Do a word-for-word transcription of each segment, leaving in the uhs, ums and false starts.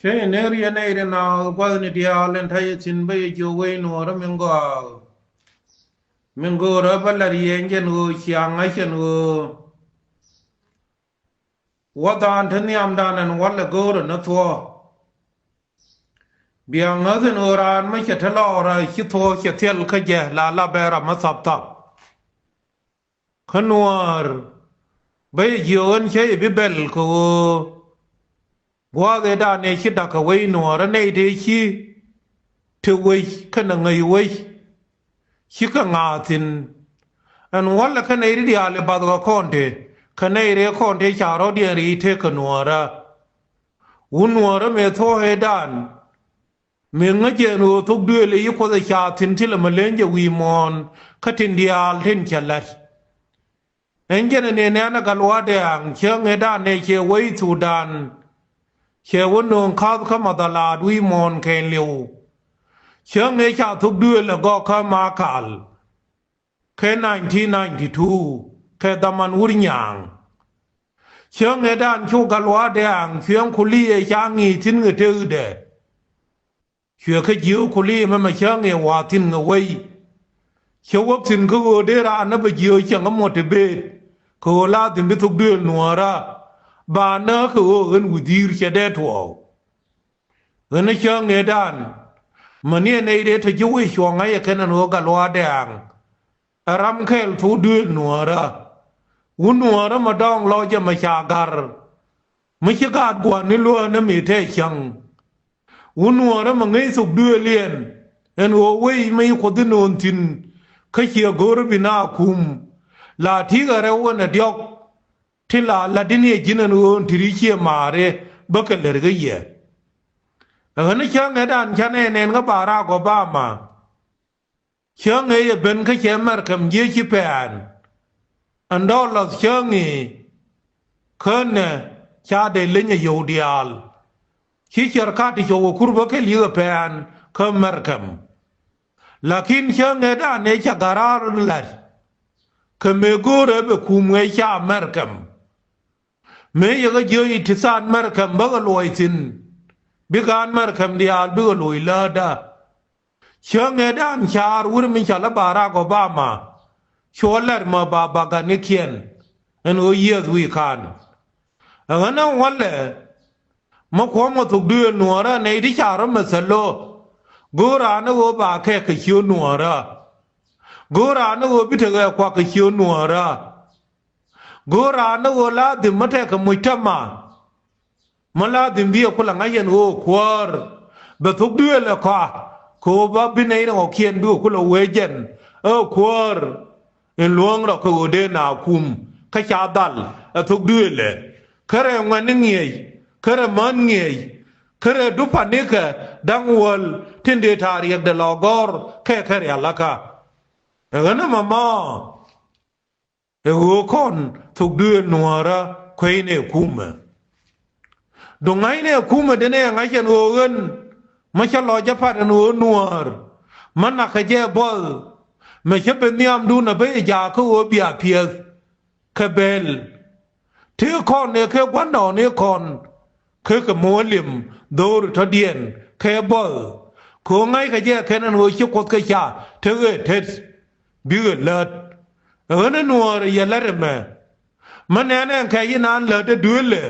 Cä yɛ ner yɛ nɛy rin a gua̱thni diaal in ta̱yɛ thi̱n bä yɛ jiök wec nuɔɔrä min gɔaa. Min go̱o̱rä bä la̱r yɛ jɛn ɣöö ciaŋä cɛn ɣöö wä dhaan te nhiamdan ɛn walɛ go̱o̱rä ni thuɔ̱ɔ̱. Bia ŋäth in ɣöö raan mi cɛ te lɔɔrä ci thuɔ̱ɔ̱ cɛ thiɛl kä jɛ la la bɛɛr amä thapthap. Kä nuäär bä yɛ jiök ɣän cä yɛ bi bɛl kɛ ɣöö gua̱a̱th ëëdan ëë ci da̱k kɛ wec nuäärä nɛy tëë ci te wec kɛnɛ ŋäc wec. Cikɛ ŋa̱a̱ thi̱n ɛn wälɛ kä nɛy ti diaal i̱ bath kɛ kɔn tëë kɛ nɛy rɛɛ kɔn tëë ca rɔ̱diɛn ri̱i̱c tëë kɛ nuäärä. Wun nuäärä mëë thuɔ̱ɔ̱c ëëdan mëë ŋäc jɛ ɛn ɣöö thok duëël ëë yi Kuoth ɛ ca thi̱n thilɛ mi leny jɛ wi̱i̱ muɔ̱ɔ̱n kä tin diaal tin cɛ la̱t. Ɛn jɛn ɛ nɛn ɛn ɛ Gatluak Dɛ̈ɛ̈ŋ cäŋ ëëdan ëë cɛ wec Thudan. Cɛ wä nööŋ ka̱th kä Mathalaat wi̱i̱ muɔ̱ɔ̱n kɛɛliw. Cäŋ ëë ca thok duëël ɛ gɔk kä Makal kɛ nineteen ninety-two kɛ dhaman Wur Nyaaŋ. Cäŋ ëëdan cu Gatluak Dɛ̈ɛ̈ŋ thiäŋ kuli ëë ca ŋi̱i̱c thi̱n ŋɛ tëkdɛ. Cuɛ kä jiök kuli mɛmɛ cäŋ ëë wa̱a̱ thi̱n ŋɛ wei. Cä wäk thi̱n kä ɣöö dee raan ni bɛ jiök cäŋ kä motivate kɛ ɣöö la dhi̱n bi thok duëël nuäärä. Ba nääk kɛ ɣöö ɣän wi̱i̱ dhi̱i̱r cɛ dee tuɔɔk. Ɣän cäŋ ëëdan mäni ɛ nɛy dee te ji̱ wec cuɔ̱ŋ ŋa̱c ɛ kɛn ɛn ɣöö Gatluak Dɛ̈ɛ̈ŋ ɛ ram kɛl thok duëël nuäärä. Wun nuäärä mɛ dɔ̱ŋ lɔc ɛmɛ ca ga̱r. Mi ci gaat gua̱n ni luäänä mi tɛɛ cäŋ. Wun nuäärä mɛ ŋäc thok duëël yɛn ɛn ɣöö wec mi Kuoth in no̱o̱ŋ thi̱n. Kä ciɛ go̱o̱r bi na kum la ti̱i̱ ɣä rɛw ɛn ɛ diɔ̱k. Ti la la̱t in yɛ ji̱n ɛn ɣöö ɛn ti ri ciɛ maari bä kɛ lär kä yɛ. Ɛ ɣän cäŋ ëëdan ca nɛy nɛn kä Barack Obama. Cäŋ ëë yɛ ben kä cɛ Mɛrkɛm jiec ci pɛ̈ɛ̈n. Ɛn dɔɔlath cäŋ ëë känɛ ca dee leny ɛ yio̱w diaal. Ci cär kat ti cɔw ɛ kur bä kɛ li̱k ɛ pɛ̈ɛ̈n kä Mɛrkɛm. Lakin cäŋ ëëdan ëë ca garaar la̱t kɛ mëë go̱o̱rɛ bɛ kum ëë ca Mɛrkɛm. Mëë yɛ kä jiöc ti thaat Mɛrkɛm bä kɛ luɔc thi̱n. Bi gaan Mɛrkɛm diaal bikɛ loc läätdä. Cäŋ ëëdan ca̱a̱r wur mi cɔal i̱ Barack Obama. Cuɔ lɛr mɛ ba bakanikiɛn ɛn ɣöö yiëëth wi̱i̱ ka̱n. Ɛ ɣän ɛ wälɛ mi kuɔ̱mɛ thok duëël nuäärä nɛy ti ca rɔ̱ mɛ thäl lo̱. Go̱o̱r raan ɛ ɣöö ba kɛɛk kɛ ciöt nuäärä. Go̱o̱r raan ɛ ɣöö bi tekɛ kuak kɛ ciöt nuäärä. Go̱o̱r raan ni ɣöö la dhim mi tɛkɛ muc tama. Mi la dhim bi ɛ kulɛ ŋa̱c yɛn ɣöö kuäär bɛ thok duëël ɛ kɔa. Kɛ ɣöö ba bi nɛy ni ɣɔ̱kiɛn bikɛ kulɛ wee jɛn ɛ kuäär. In luɔ̱ŋ rɔ kɛ ɣöö dee na kum kä ca dhal ɛ thok duëëlɛ. Kä rɛɛ ŋuɛ̈tni ŋiɛc kä rɛɛ män ŋiɛc kä rɛɛ dupanikɛ da̱ŋ wäl tin dee ta̱a̱ riɛkdɛ lɔ gɔ̱r kɛ kɛ rial akä. Ɛ ɣän ɛmɛ mɔ. Ɛ ɣöö kɔn thok duëël nuäärä kueynɛ kumɛ. Duŋ ŋa̱cnɛ kumɛ denɛ ŋa̱c ɛn ɣöö ɣän mi cä lɔc jɛ pat ɛn ɣöö nuäär mi nakä jɛ buɔth. Mɛ cä ben nhiamdun a ben jaak kä ɣöö bia piɛth kɛ bel. Tëë kɔn ëë kɛ gua̱ndɔɔŋni kɔn kekɛ mi wä lim dho̱o̱ri tɔ̱diɛn kɛ buɔth. Kɛ ɣöö ŋa̱ckɛ jɛ kɛn ɛn ɣöö ci Kuoth kɛ ca tekɛ tet. Bikɛ lät ɛ ɣän ɛ nuäär ɛ yɛ lät ɛmɛ. Mi nɛnɛ ɛn kɛ yi naan lät ɛ duëëlɛ.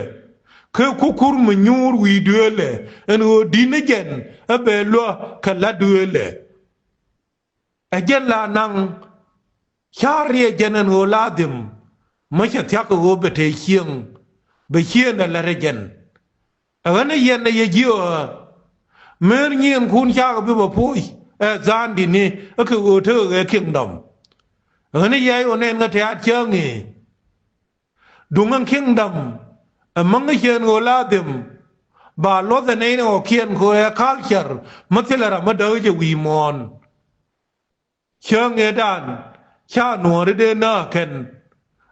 Kɛ kukur mi nyuur wi̱i̱ duëëlɛ ɛn ɣöö di̱t ni jɛn ɛ bɛ luä kɛ la̱t duëëlɛ. Ɛ jɛn la naŋ ca̱r riɛc jɛn ɛn ɣöö la dhim mi cɛ thia̱k kɛ ɣöö bɛ te cieŋ bɛ cieŋ ɛ lät ɛ jɛn. Ɛ ɣän ɛ yɛn ɛ yɛ jiö ɣä. Mëër nyiëënkun cakɛ bi bɛ poc ɛ tha̱a̱ŋ di̱tni ɛ kɛ ɣöö tekɛ ɣɛ kingdom. Ɛ ɣän ɛ yɛc ɣöö nɛn ŋä tɛ̈t cäŋ i̱ duŋ ɛn kingdom. Ɛ mäŋ ɛ ciɛn ɣöö la dhim ba luɔth ɛ nɛy ni ɣɔ̱kiɛn kɛ ɣöö ɛ culture mi thilɛ ram mi däk jɛ wi̱i̱ muɔ̱ɔ̱n. Cäŋ ëëdan ca nuɔ̱ɔ̱ri dee nääk kɛn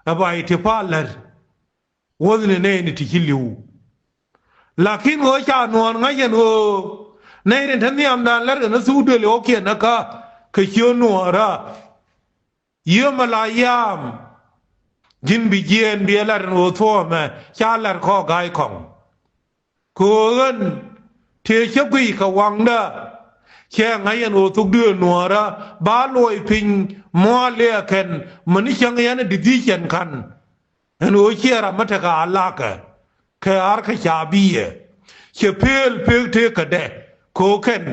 ɛ ba itipa lät. Wuɔ̱thni nɛɛni ti ci li̱w. Lakin ɣöö ca nuɔ̱ɔ̱r ŋa̱c ɛn ɣöö nɛy rin te nhiamdan lät kɛn ɛ thuk duël ɛ ɣɔ̱kiɛn ɛ kä kɛ ciöt nuɔ̱ɔ̱rä. Yio̱mɛ la yam ji̱n bi jiɛɛn bi ɛ lat ɛn ɣöö thuɔ̱ɔ̱mɛ ca lat kɔɔk ga̱a̱c kɔŋ. Kɛ ɣöö ɣän Tëë cä guiy kɛ waŋdä. Cɛ ŋa̱c ɛn ɣöö thuk duëël nuäärä ba luɔi piny mua̱a̱ lëë ɛ kɛn mäni cäŋ yɛn ɛ division ka̱n. Ɛn ɣöö ciɛ ram mi tekɛ alakä kɛ ar kɛ ca bi̱i̱ ɛ cɛ pëël pek tëëkädɛ kɛ ɣöö kɛn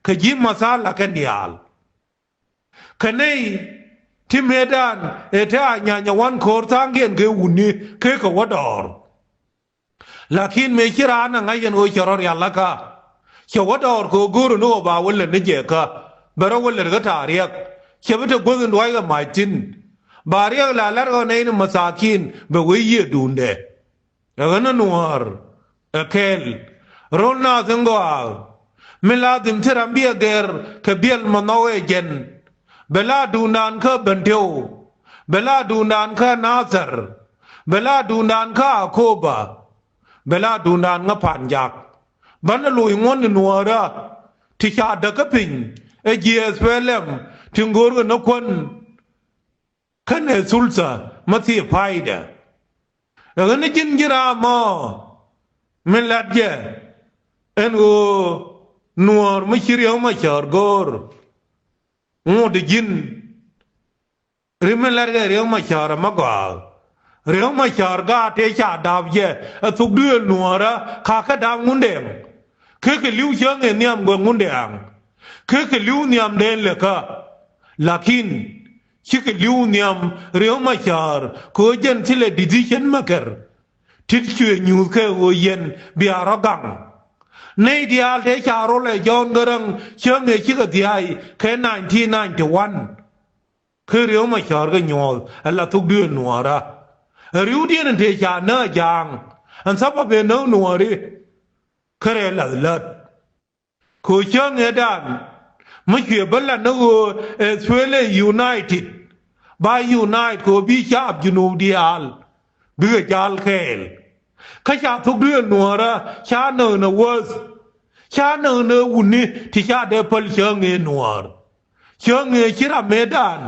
kɛ ji̱ mathala kɛn diaal. Kɛ nɛy ti mëëdan ëë te a nyanyɛ wan ko̱o̱r tha̱a̱ŋkiɛn kɛ wutni kekɛ wä dɔɔr. Lakin mëë ci raan ɛ ŋa̱c ɛn ɣöö cɛ rɔ rial akä cɛ wä dɔɔr kɛ ɣöö go̱o̱r ɛn ɣöö ba wä lät ni jɛ kä bɛ rɔ wä lät kä ta̱a̱ riɛk. Cɛ bi te guäth in dua̱ckɛ mac thi̱n ba riɛk la la̱t ɣän nɛy ni mathakin bɛ wee yiëë duundɛ. Ɛ ɣän ɛ nuäär ɛ kɛl ro̱l naath in gɔaa. Min la dhim ti ram bi ɛ gɛr kɛ biɛl ma nhɔk ɛ jɛn. Bɛ la duundan kä Bɛntiw, bɛ la duundan kä Nathɛr, bɛ la duundan kä Akoba, bɛ la duundan kä Panjak. Banɛ loc ŋuɔ̱n ni nuäärä ti ca däk kä piny ɛ jiɛɛth pɛlɛm ti ŋo̱o̱rkɛ ni kuän. Kɛnɛ thultha ma thii paydɛ. Ɛ ɣän ji̱n ji̱ raam ɔ min lat jɛ ɛn ɣöö nuɔ̱ɔ̱r mi ci Riek Machar go̱o̱r. Ŋot ji̱n ri min lat kɛ Riek Machar ɛmɛ gɔaa. Riek Machar gaat tëë ca dap jɛ ɛ thuk duëël nuɔ̱ɔ̱rä kakä dap Ŋundɛŋ. Kekɛ li̱w cäŋ ɛ nhiam guɛ Ŋundɛŋ. Kekɛ li̱w nhiamdɛn lɛ kä. Lakin cikɛ li̱w nhiam Riek Machar kɛ ɣöö jɛn thilɛ decision maker. Tit cuɛ nyuuth kɛ ɣöö yɛn bia rɔ gaŋ. Nɛy diaal tëë ca rol ɛ John Garang cäŋ ëë cikɛ dhia̱a̱y kɛ nineteen ninety-one. Kä Riek Machar kɛ nyuɔ̱th ɛ la thuk duëël nuɔ̱ɔ̱rä. Ɛ ri̱wdiɛn in tëë ca nääk ja̱a̱ŋ ɛn tha̱pä ben nääk nuɔ̱ɔ̱ri. Kä rɛɛ lath lät kɛ ɣöö cäŋ ëëdan mi cuɛ bä lat ni ɣöö ɛ thuëël ɛ united. Ba unite kɛ ɣöö bi caap Junub diaal bikɛ jal kɛɛl. Kä ca thuk duëël nuäärä ca näk ni wäth. Ca näk ni wutni ti ca dee päl cäŋ ëë nuäär. Cäŋ ëë ci ram mëëdan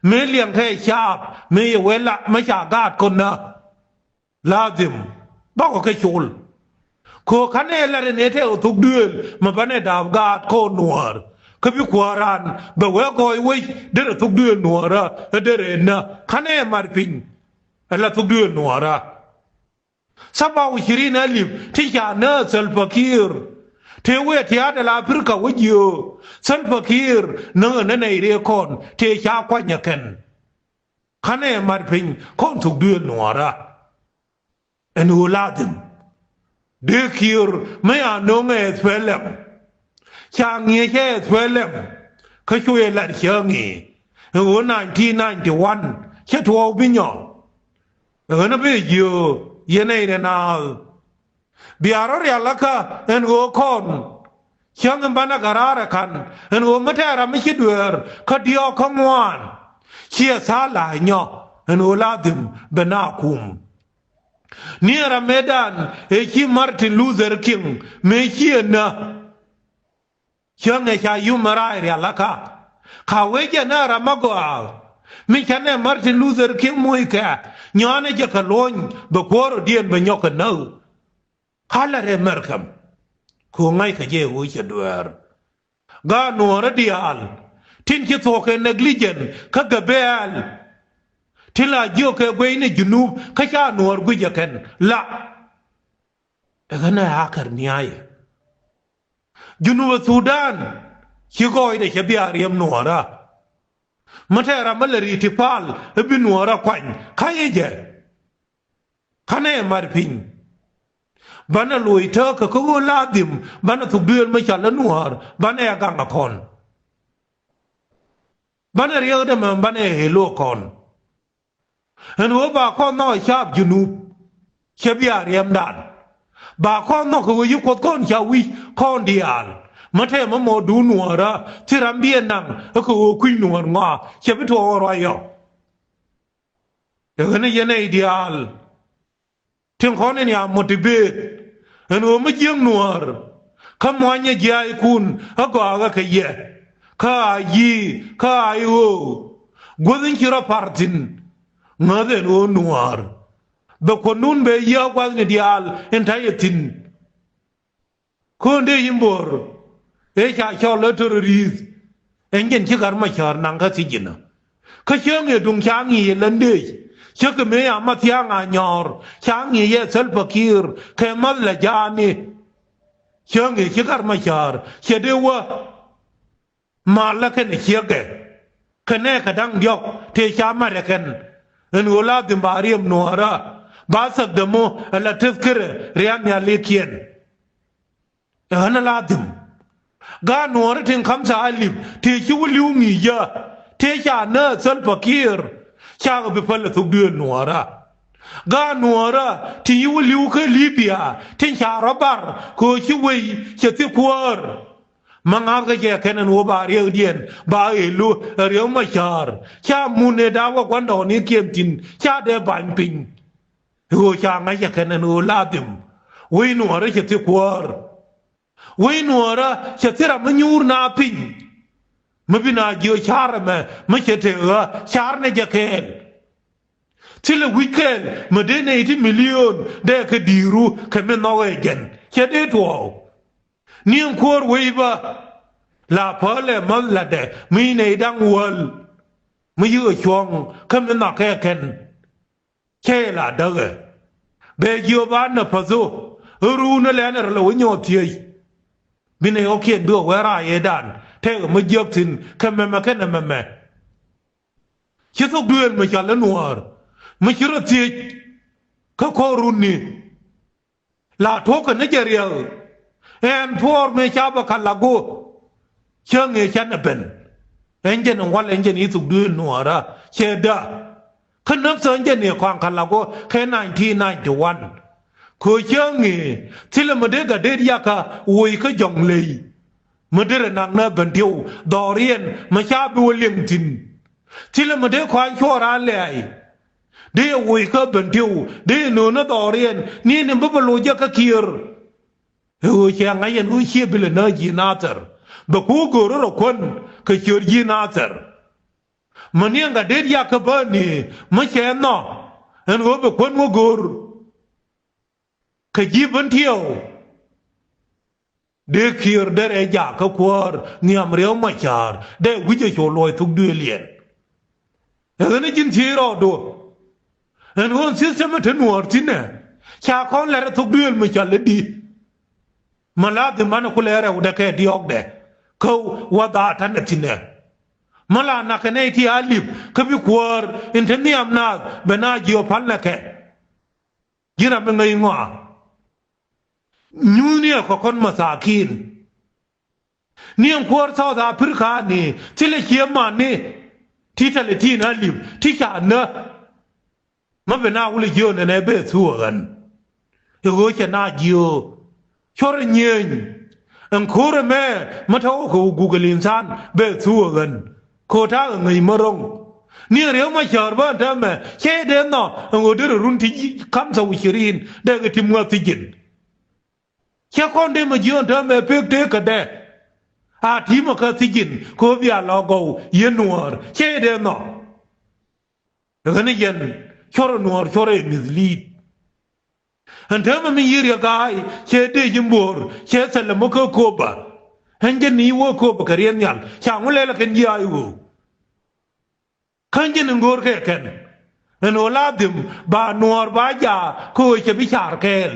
mëë liɛŋkɛ caap mëë yɛ wee la mi ca gaat kɔn nä. Ladhim bakɔ kɛ col. Kɛ ɣöö ka̱n ɛ lat ɛn ëë tɛk ɛ thuk duëël mi banɛ daap gaat kɔn nuäär. Kä bi kuääran bɛ wee gɔɔy wec derɛ thuk duëël nuäärä ɛ derɛ nä ka̱n ɛ mat piny. Ɛ la thuk duëël nuäärä. Saba wa cirin alip ti ca nä Salva Kiir. Tëë wëë tia̱a̱t ala Afrika wä jiö Salva Kiir näŋ ɛ nä nɛy rëë kɔn tëë ca kuany ɛ kɛn. Ka̱n ɛ mat piny kɔn thuk duëël nuɔ̱ɔ̱rä. Ɛn ɣöö ladhim dee Kiir mi a no̱o̱ŋ ɛ S P L M. Ca ŋi̱eec ɛ S P L M kä cu yɛ lat cä ŋi̱i̱c. Ɛn ɣöö nineteen ninety-one cä tuɔɔk bi nyɔk. Ɛn bi jiö yɛn ɛ rɛ naath. Bia rɔ rial akä ɛn ɣöö kɔn cäŋ in banɛ kɛ raar ɛ ka̱n ɛn ɣöö mi tɛɛr ram mi ci dueer kä diɔ̱ɔ̱k kä ŋuan. Ciɛ tha̱a̱ la̱a̱c nyɔk ɛn ɣöö ladhim bɛ na kum. Ni ɛ ram mëëdan ëë ci Martin Luther King mëë ci ɛ nä. Cäŋ ɛ ca human right rial akä. Ka wee jɛ nä ram a gɔaa mi canɛ Martin Luther King moc kɛ nyɔanɛ jɛ kɛ luɔ̱ny bɛ kuäär ɔ diɛn bɛ nyɔk kɛ näk. Ka la rɛ mɛr kɛm kɛ ɣöö ŋa̱ckɛ jɛ ɣöö cɛ dueer. Gaat nuɔ̱ɔ̱rä diaal tin ci thuɔ̱k kɛ negligent kä Gabɛɛl. Tin la jiök kɛ gueyni Junub kä ca nuɔ̱ɔ̱r guic ɛ kɛn la. Ɛ ɣän ɛ akɛr niaayɛ. Junub Thudan ci gɔɔydɛ cɛ bia riɛm nuɔ̱ɔ̱rä. Mi tɛɛr ram mi lɛ ri̱i̱t ti pal ɛ bi nuɔ̱ɔ̱rä kuany ka̱yɛ jɛ. Ka̱n ɛ mat piny. Banɛ loc tääkä kä ɣöö la dhim banɛ thuk duëël mi cɔal ɛ nuäär banɛ ɛ gaŋ ɛ kɔn. Banɛ riɛkdɛ mɛ banɛ ɛ ɣel ɣöö kɔn. Ɛn ɣöö ba kɔn nhɔk ɛ caap Junub cɛ bia riɛmdan. Ba kɔn nhɔk kɛ ɣöö ci Kuoth kɔn ca wi̱c kɔn diaal. Mi tɛmɛ mɔ duun nuäärä thil ram bi ɛ naŋ ɛ kɛ ɣöö kui̱ny nuäär ŋɔaa cɛ bi tuɔɔk ɛ ruac yɔ. Ɛ ɣän ɛ yɛn ɛ i̱ diaal. Tin kɔn in ya motivate ɛn ɣöö mi jiäk nuäär kä muanyɛ jiaackun ɛ gɔaakä kɛ yɛ kä a yi̱i̱ kä a i̱ ɣöö guäth in ci rɔ par thi̱n. Ŋäth ɛn ɣöö nuäär bɛ kuändun bɛ yiääk gua̱thni diaal in ta̱yɛ thi̱n. Ko̱n dee yi mbo̱r ëë ca cɔl ɛ terrorist. Ɛn jɛn ci Gat Macäär naŋ kä thiec inɔ. Kä cäŋ ëë duŋ ca ŋi̱i̱c ɛ län dëëc, cä kɛ mëë a ma thia̱a̱ŋ a nyɔɔr ca ŋi̱i̱c ɛ Salva Kiir kɛ mäth la ja̱a̱ni. Cäŋ ëë ci Gat Macäär cɛ dee wä malä kɛnɛ ciekɛ. Kɛ nɛɛkɛ da̱ŋ diɔ̱k tëë ca mat ɛ kɛn. Ɛn ɣöö la dhim ba riɛm nuɔ̱ɔ̱rä ba thäk dämu ɛ la tëthkärɛ ria̱a̱n nhialikiɛn. Ɛ ɣän ɛ la dhim. Gaat nuɔ̱ɔ̱rä tin kamtha alip tëë ci wä li̱w ŋi̱i̱cä tëë ca nääk Salva Kiir. Cakɛ bi päl ɛ thok duëël nuɔ̱ɔ̱rä. Gaat nuɔ̱ɔ̱rä tin ci wä li̱w kä Libya tin ca rɔ bar kɛ ɣöö ci wei cɛ thik kuäär. Mi ŋa̱thkɛ jɛ kɛn ɛn ɣöö ba riɛkdiɛn ba ɣëëlu ɛ Riek Macäär. Ca mun ëë da̱a̱p kɛ gua̱ndɔɔŋnikiɛn thi̱n ca dee ba̱ny piny. Ɣöö ca ŋa̱c ɛ kɛn ɛn ɣöö la dhim wec nuɔ̱ɔ̱rä cɛ thik kuäär. Wec nuɔ̱ɔ̱rä cɛ thil ram mi nyuur naath piny. Mi bi naath jiök ca̱r ɛmɛ mi cɛ te ɣä ca̱r ni jɛ kɛɛl. Thilɛ wi̱c kɛɛl mi dee nɛy ti milion dee kɛ di̱i̱ru kɛ mi nhɔk ɛ jɛn cɛ dee tuɔɔk. Ni ɛn kuäär wec bä la päl ɛ mäth latdɛ mi nɛy da̱ŋ wäl mi yiëë cuɔ̱ŋ kä mi nhɔakɛ kɛn. Cä yɛ la däkɛ bɛ jiöp an nɛ päthu. Ɣä ruun ɛ lɛn ɛ rɔ lɛ wä nyɔɔth thiec. Bi nɛy ɣɔ̱kiɛn bi ɣä wɛɛr raayɛɛdan tɛkɛ mi jiäk thi̱n kɛ mɛmɛ kɛnɛ mɛmɛ. Ci thok duëël mi cɔal i̱ nuäär mi ci rɔ thiec kä kɔr runi. La tuɔ̱kɛ ni jɛ riɛk ɛn puɔɔr mëë ca bä kɛ la̱k ɣöö cäŋ ëë cä nɛ ben. Ɛn jɛn in wal ɛn jɛn i̱ thuk duëël nuɔɔrä cɛ dä. Kä näpthä ɛn jɛn i̱ kɔaŋ kɛ la̱k ɣöö kɛ nineteen ninety-one. Kɛ ɣöö cäŋ ëë thilɛ mi dee gat det yakä woc kä jɔ̱ŋ ley. Mi derɛ naŋ nä ben diw dhɔriɛn mi ca bi wä liŋ thi̱n. Thilɛ mi dee kɔaŋ cuɔɔr a lɛ̈ɛ̈i. Dee yɛ woc kä ben diw dee yɛ nööŋ ni dhɔriɛn ni ni bi bɛ loc jɛ kä Kiir. Ɛ ɣöö cɛ ŋa̱c ɛn ɣöö ciɛ bi lɛ nääk ji̱ Nathɛr bɛ ku go̱o̱r rɔ kuän kɛ ciöör ji̱ Nathɛr. Mi niɛŋ gat det yak kä bäni mi cɛ nhɔk ɛn ɣöö bɛ kuän wä go̱o̱r. Kɛ ji̱ Bentiu dee Kiir derɛ jak kä kuäär nhiam Riek Macäär dee wi̱cɛ cu luɔc thuk duëël yɛn. Ɛ ɣän ji̱n thiec rɔɔdu ɛn ɣöö system ɛ te nuɔɔr thi̱n ɛ ca kɔn lɛr ɛ thuk duëël mi cɔal i̱di. Mi la dhim manɛ kulɛ rɛwdɛ kɛ diɔ̱ɔ̱kdɛ kä wä dhaat tanɛ thi̱n ɛ. Mi la nakɛ nɛy ti a lip kä bi kuäär in te nhiam naath bɛ na jiök pa̱l nɛ kɛ. Ji̱n ram mi ŋäc ŋɔaa. Nyuthni ɛ kɛ kɔn mathakin. Ni ɛn kuäär South Africa ni thilɛ cië mani ti thilɛ ti na lip ti ca nä. Mi bi na wulɛ jiö nɛnɛ bɛ thuɔ̱ɔ̱ ɣän. I̱ ɣöö cɛ na jiö cuɔr nyieny. Ɛn ko̱r ɛmɛ mi tɔ̱ kɛ wä gugɛl insan bɛ thuɔ̱ɔ̱ ɣän. Ko̱ ta̱a̱ kɛ ŋäc mä ro̱ŋ. Ni Riek Macäär bä ɛn täämɛ cɛ dee nhɔ ɛn ɣöö derɛ run ti kamtha wi̱cirin dee kɛ tim ŋäth thi̱ji̱n. Cɛ kɔn dee mɛ jiöön täämɛ pek tëëkädɛ. A ti̱mɛ kä thi̱ji̱n ko̱ bia lɔ gɔw yɛn nuäär cɛ dee nhɔ. Ɣän yɛn cuɔrɛ nuäär cuɔrɛ mislead. Ɛn täämɛ mi yi̱ Riek Ga̱a̱y cɛ dee ji̱ mbo̱o̱r cɛ thɛlɛ mɔ kä Koba. Ɛn jɛ ni wä Koba kɛ riɛn nhial ca ŋu lɛlɛ kɛn ji̱ ay ɣöö. Kä jɛn in go̱o̱r kɛ kɛn ɛn ɣöö la dhim ba nuɔɔr ba jaak kä ɣöö cɛ bi caar kɛɛl.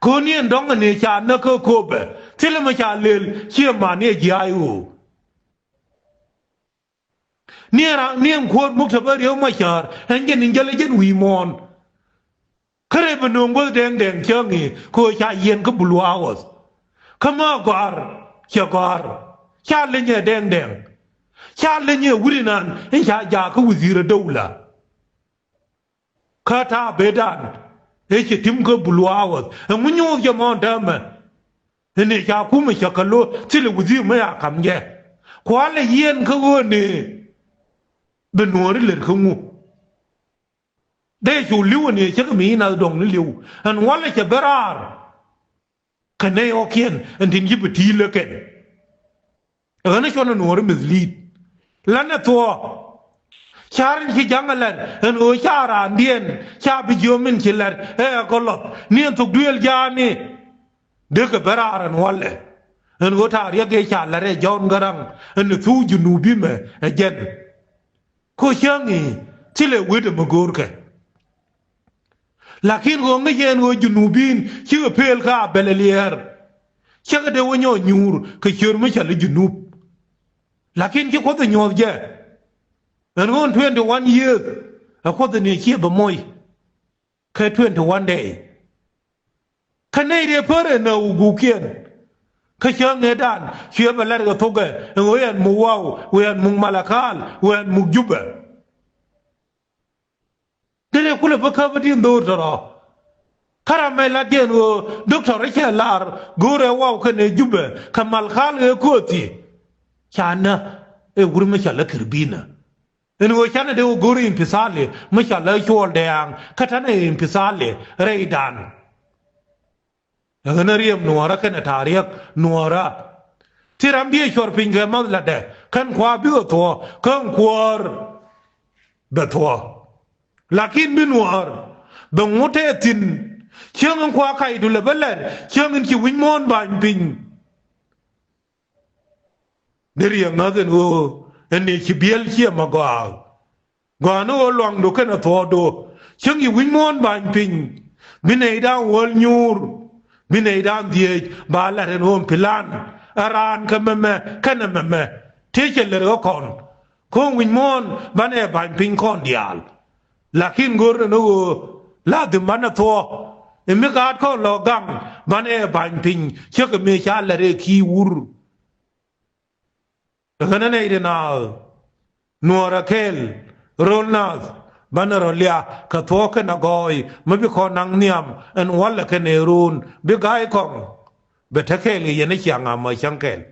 Kä ni ɛn dɔ̱ŋ ɛn ëë ca näk kä Koba thilɛ mi ca lël ciɛ man ni ɛ jiaac ɣöö. Ni ɛn raŋ ni ɛn kuäär muktäbä Riek Macäär ɛn jɛn in jäl ɛ jɛn wi̱i̱ muɔ̱ɔ̱n. Kä rɛy bɛ nööŋ guäth dɛŋdɛŋ cäŋ i̱ kɛ ɣöö ca yiɛn kä Blue House. Kä mä gɔ̱a̱r cɛ gɔ̱a̱r ca leny ɛ dɛŋdɛŋ. Ca leny ɛ wut inan in ca jaak kä wudhiir ɛ däwla. Kä ta̱a̱ bëëdan ëë cɛ tim kä Blue House ɛŋu nyuuth jɛ mɔɔn täämɛ. Ɛn ëë ca kumɛ cɛ kɛ lo̱ thilɛ wudhiir mä ca ka̱m jɛ. Kualɛ yiɛn kä ɣöö ni bɛ nuɔ̱ɔ̱ri lät kä ŋu. Dee cu li̱w ɛn ëë cä kɛ mi nath dɔ̱ŋ ni li̱w ɛn walɛ cɛ bɛ raar. Kɛ nɛy ɣɔ̱kiɛn ɛn tin ci bi ti̱i̱l ɛ kɛn. Ɛ ɣän ɛ cuɔn ɛ nuɔɔri mislead. Lan ɛ thuɔ̱ɔ̱. Ca̱r in ci ja̱ŋ ɛ lɛr ɛn ɣöö ca raandiɛn ca bi jiöm in ci lɛr ɛ ɛ kɔ lɔth ni ɛn thok duëël ja̱a̱ni. Dee kɛ bä raar ɛn walɛ. Ɛn ɣöö ta̱a̱ riɛk ëë ca la̱t ɛ Jɔ̱ɔ̱n Gäraŋ ɛn ɛ thuk Junubi mɛ ɛ jɛn. Ko cäŋ i̱ thilɛ wet ɛmɛ go̱o̱rkɛ. Lakin ɣöö ŋäc ɛn ɣöö Junubin cikɛ pëël kä a bɛl ɛ liɛɛr. Cäkɛ dee wä nyɔk nyuur kɛ ciöör mi cɔal i̱ Junub. Lakin ci Kuoth ɛ nyuɔ̱th jɛ. Ɛn ɣöö ɛn twenty one years ɛ Kuoth ɛ ni ciɛ bɛ moc. Kɛ twenty one day. Kä nɛy dee pär ɛ nä wä guukiɛn. Kä cäŋ ëëdan cuɛ bɛ la̱t kɛ thokɛ ɛn ɣöö ɛn muk Waw, wëë ɛn muk Malakal, wëë ɛn muk Jubɛ. Dee dee kulɛ bä käp ɛ di̱n dho̱o̱r tɔ̱rɔ̱. Kä ram mɛ lat jɛ ɛn ɣöö doctor cɛ lar go̱o̱rɛ Waw kɛnɛ Jubɛ kɛ Malakal ëë kööthi. Ca nä ëë wur mi cɔal ɛ Kirbinä. Ɛn ɣöö canɛ dee wä go̱r inpithali mi cɔal ɛ Cuɔl Dɛ̈ɛ̈ŋ kä ta̱nɛ inpithali rɛydan. Ɛ ɣän ɛ riɛm nuɔɔrä kɛnɛ ta̱a̱ riäk nuɔɔrä. Thil ram bi ɛ cuɔr piny kɛ math latdɛ kɛn kua bikɛ thuɔ̱ɔ̱ kɛn kuäär bɛ thuɔ̱ɔ̱. Lakin bi nuɔɔr bɛ ŋut tɛth thi̱n. Cäŋ in kua kaydu lɛ bä lɛr cäŋ in ci wi̱c muɔ̱ɔ̱n ba̱ny piny. Dee riɛk ŋäth ɛn ɣöö ɛn ni ci biɛl ciɛ ma gɔaa. Gɔaa ni ɣöö luaŋdu kɛnɛ thuɔɔkdu. Cäŋ ci wi̱c muɔ̱ɔ̱n ba̱ny piny. Bi nɛy da̱a̱n wäl nyuur. Bi nɛy da̱a̱n dhieec ba lat ɛn ɣöö ɛn pilan. Ɛ raan kɛ mɛmɛ kɛnɛ mɛmɛ. Tëë cɛ lɛr ɣä kɔn. Ko̱o̱ŋ wi̱c muɔ̱ɔ̱n banɛ ba̱ny piny kɔn diaal. Lakin go̱r ɛn ɣöö la dhim banɛ thuɔɔk. Ɛ mi gaat kɔn lɔ gaŋ banɛ ba̱ny piny. Cäkɛ mëë ca lat ɛ ki̱i̱ wur. Ɛ ɣän ɛ nɛy ti naath nuɔɔrä kɛɛl ro̱l naath banɛ rɔ lia kɛ thuɔ̱k kɛnɛ gɔɔy mi bi kɔn naŋ nhiam ɛn walɛ kɛnɛ ro̱o̱n bi ga̱a̱c kɔŋ. Bɛ te kɛɛl kɛ yɛn ɛ ciaŋ amä cäŋ kɛɛl.